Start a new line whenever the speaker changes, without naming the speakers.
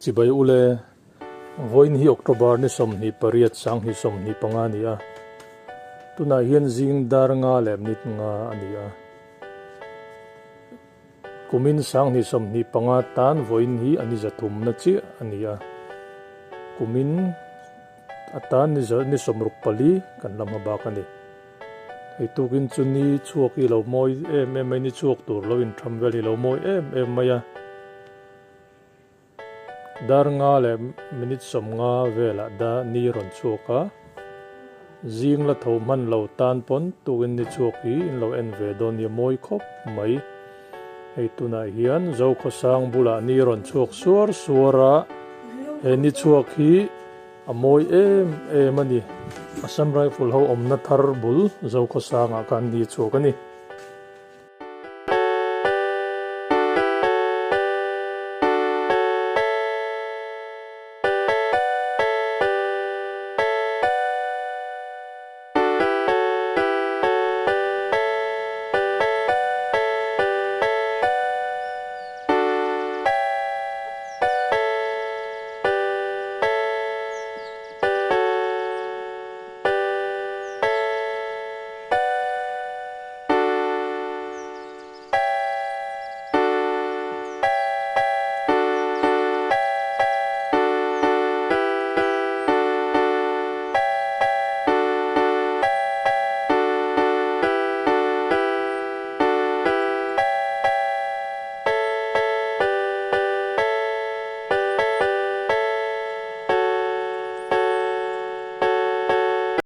Chibai ule, vawiin hi October ni 28 2025 a ni a, tunah hian zing dar nga leh minute nga a ni a. Kumin 2025 tan vawiin hi a ni zathumna chiah a ni a, kumin atan ni 64 kan la hma bak a ni. Hei tukin chu ni chhuak hi lo mawi em em mai, ni chhuak tur lo intham vel hi lo mawi em em mai a. Dar nga leh minute 50 velah da ni rawn chhuak a, zing la tho hman lo tan pawn tukin ni chhuak hi in lo en ve dawn nia mawi khawp mai. Hei tunah hian Zokhawsang bulah ni rawn chhuak suar suar a, he ni chhuak hi a mawi em em a ni. Assam Rifle ho awmna thar bul Zokhawsangah khan ni chhuak a ni.